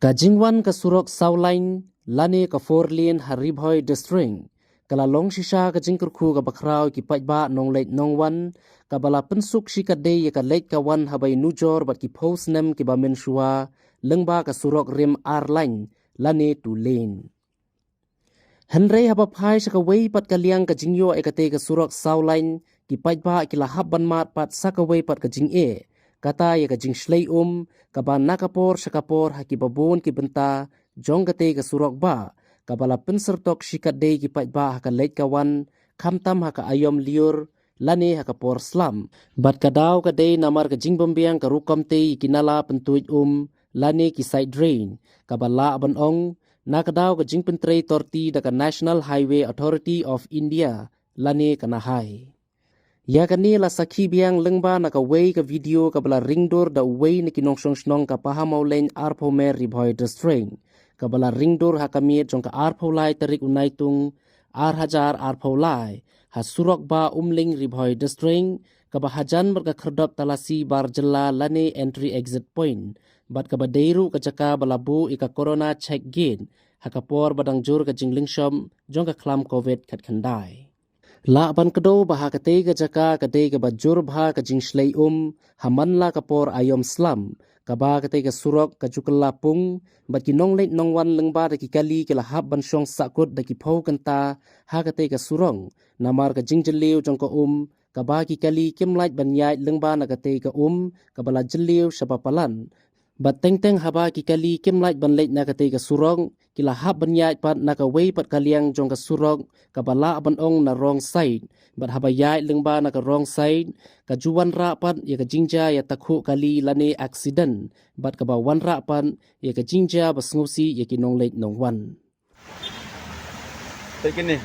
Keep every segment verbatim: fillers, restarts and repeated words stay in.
Ka jingwan ka surok saw lane lane ka four lane ha Ri Bhoi District ka la long shisha ka jingkyrkhu kaba khraw ïa ki paidbah nongleit nongwan, kaba la pynsuk shikatdei ïa ka leit ka wan haba ïanujor bad ki phew snem kiba mynshuwa lyngba ka surok rim ar lane lane two lane. Hynrei haba phai sha kawei pat ka liang ka jingïoh ïa katei ka surok saw lane, ki paidbah ki la hap ban mad pat sa kawei pat ka jingeh, kata ïa ka jingshlei um, kaba na ka por sha ka por ha kiba bun ki bynta jong katei ka surok bah, kaba la pynsyrtok shikatdei ki paidbah ha ka leit ka wan, khamtam ha ka aïom lyiur lane ha ka por slap. Bad ka daw ka dei namar ka jingbymbiang ka rukom tei ïa ki nala pyntuid um lane ki side drain, kaba lah ban ong na ka daw ka jingpyntrei torti da ka National Highway Authority of India lane ka NHAI. Ïa kane la sakhi biang lyngba na kawei ka video kaba la ring dur da uwei na ki nongshong shnong ka Pahammawlein arphew mer Ri Bhoi District, kaba la ring dur ha ka miet jong ka arphew lai tarik u Naitung ar hajar arphew lai, ha surok bah Umling Ri Bhoi District, kaba hajan bad ka khyrdop talasi bar jylla lane entry exit point, bad kaba dei ruh ka jaka ba la buh ïa ka Corona Check Gate ha ka por ba dang jur ka jinglyngshop jong ka khlam Covid khatkhyndai. Lah ban kdew ba ha katei ka jaka ka dei kaba jur bha ka jingshlei um ha man la ka por aïom slap, kaba katei ka surok ka ju kylla pung, bad ki nongleit nongwan lyngba da ki kali ki la hap ban shong sahkut da ki phew kynta ha katei ka surok, namar ka jingjylliew jong ka um, kaba ki kali kim lah ban ïaid lyngba na katei ka um kaba la jylliew shaba palat. Bad teng teng haba ki kali kim lah ban leit na katei ka surok, ki la hap ban ïaid pat na kawei pat ka liang jong ka surok kaba lah ban ong na wrong side. Bad haba ïaid lyngba na ka wrong side, ka ju wanrah pat ïa ka jingjia ïatakhuh kali lane accident, bad kaba wanrah pat ïa ka jingjia ba sngewsih ïa ki nongleit nongwan. Peit kine.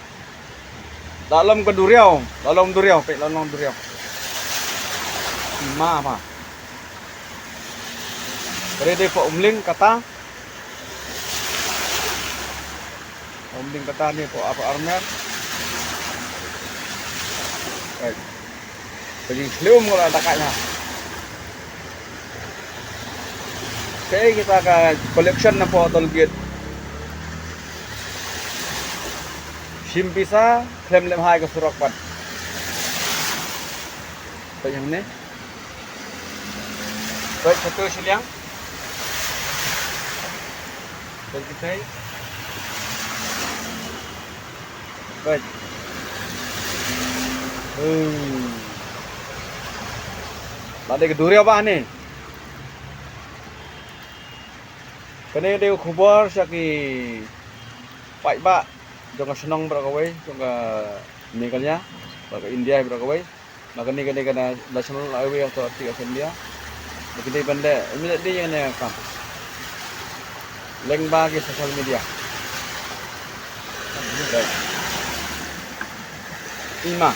La lum ka duriaw, la lum duriaw, peit la lum duriaw. Ma ba. Ready for Umling kata. Umling kata ne for apa armer. Right. Pajing slium ko la takat ha. Sei kita ka collection na po toll gate. Shim pisa, khlem lem hai ka surok pat. Pajing ne. Pajing satu shiliang. Pajing kitai. Right. Hmm. Lada ka duriaw ba ne. Kane dei ka khubor sha ki paidbah jong ka shnong baroh kawei, jong ka Meghalaya, bad ka India baroh kawei. Ba kane, kane, kane national highway authority of India. Ba kane ban leh immediately ïa kane ka kam lyngba ki social media. Right. Ima.